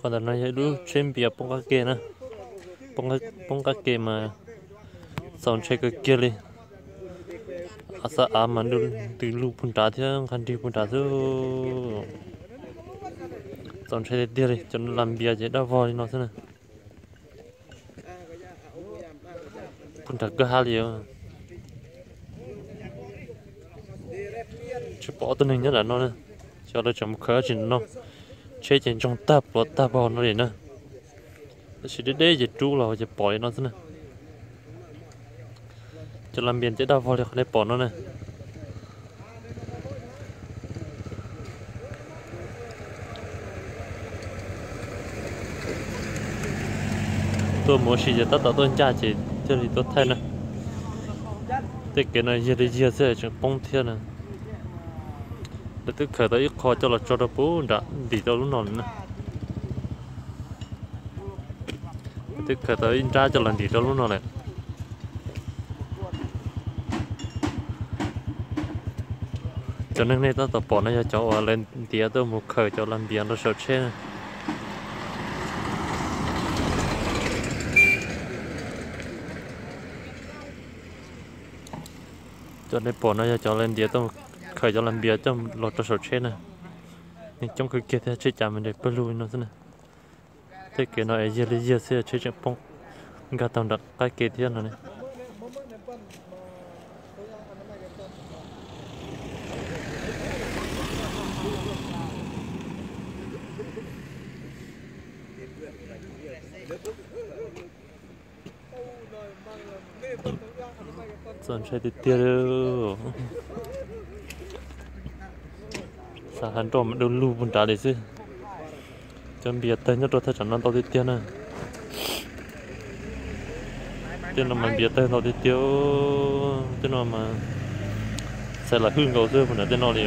Ntawm no yog ib lub tsheb npias poob qab ke na, poob qab ke mas txaus ntshai kawg kiag li. Xav av mas ntws lug puag nrad thiab nqha nrig puag nrad xwb. Txaus ntshai tiag tiag li, cov las npias ces daj vog li no xwb na. Puag nram kwj ha li. Tsis pom ob tug neeg nyob nram no na, xyov lawv tseem mus khaws dab tsi no. Tsheb ces ntsoog tag pluav tag vog no li na. Tab sis deb deb ces rub los ces pom li no xwb na. Cov las npias ces daj vog li qhov nej pom no na. Tuaj mus ua si ces tab tom tuaj ncaj ces thiaj li tuaj thaij na. Tej kev no yag li yag xwb tseem poob thiab na. Lawv twb khaws tau ib qho coj los tso rau puag nram ntim rau lub no lawm na. Twb khaws tau ib nrab coj los ntim rau lub no lawm. Cov neeg nej tab tom pom no yog cov uas lawv ntiav tuaj mus khaws cov las npias rau saum tsheb na. Cov nej pom no yog cov lawv ntiav tuaj khaws cov las npias coj los rau saum tsheb na. Neeg coob kawg kiag thiab tsheb cas me nres pawg lug li no xwb na. Tej kev no es yag li yag xwb tsheb tseem poob nkag tau nram qab ke thiab no ne. Txaus ntshai tiag tiag li. Xav hais nroj mas du lug puag nrad li xwb. Cov npias tawg nyob rau thaj tsam no ntau tiag tiag na. Tej no mas npias tawg ntau tiag tiag. Tej no mas txhais lam hwj nkaus xwb puag nram tej no li.